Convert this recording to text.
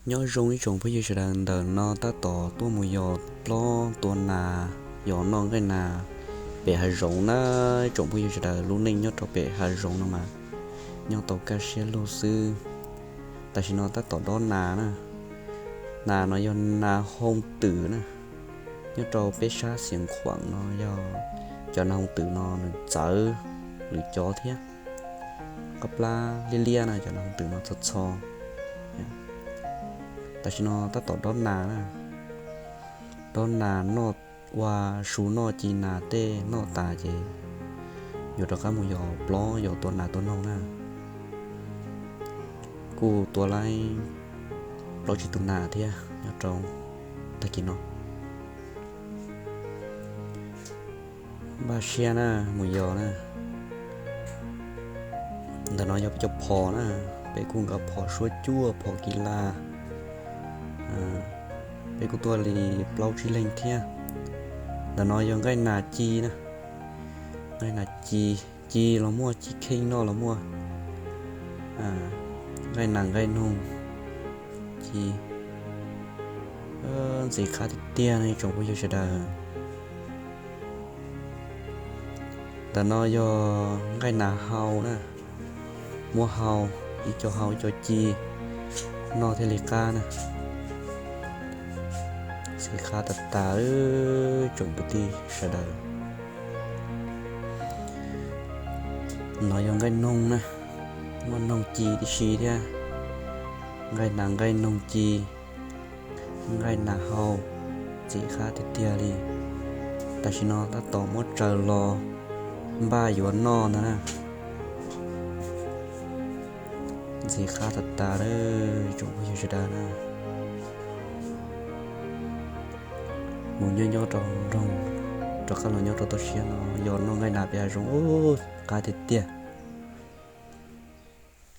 Nyob zoo ib tsoom phooj ywg sawv daws, ntawm no tab tom tuaj mus yos plob tua nas, yos noj nqaij nas pem hav zoov na. Ib tsoom phooj ywg sawv daws, lub neej nyob rau pem hav zoov no mas nyob tau kaj siab lug xwb. Tam sim no tab tom dob nas na. Nas no yog nas hoo twm na, nyob rau peb sab Xiav Khuam no yog cov nas hoo twm no nws txawv lwm cov thiab. Qab plab liab liab na, cov nas hoo twm no txho txho. Tam sim no tab tom dob nas na, dob nas noj, ua su noj ci nas tej noj tas ces yuav rov qab mus yos plob yos tua nas tua noog na. Kuj tua laib plaub tsib tus nas thiab nyob rau tag kis no. Npaj siab na, mus yos na. Ntawm no yog peb cov phom na, peb kuj nkawd phom suab cuaj, phom kis las. Peb kuj tuaj li plaub tsib leeg thiab. Ntawm no yog nqaij nas ci na, nqaij nas ci, ci los muaj, ci kheej noj los muaj. Nqaij nas nqaij noog ci, ntxim qab tiag tiag no ib tsoom phooj ywg sawv daws. Ntawm no yog nqaij nas hau na, muab hau, ib co hau ib co ci, noj thiaj li qab na. Ntxim qab tas tas tsoom kwv tij sawv daws. No yog nqaij noog na, muaj noog ci tib si thiab. Nqaij nas nqaij noog ci, nqaij nas hau, ntxim qab tiag tiag li. Tam sim no tab tom muab tsaws los npaj yuav noj ntag na. Ntxim qab tas tas tsoom phooj ywg sawv daws na. Mus nyob nyob rau nroog, rov qab los nyob rau toj siab no yos noj nqaij nas pem hav zoov, qab tiag tiag.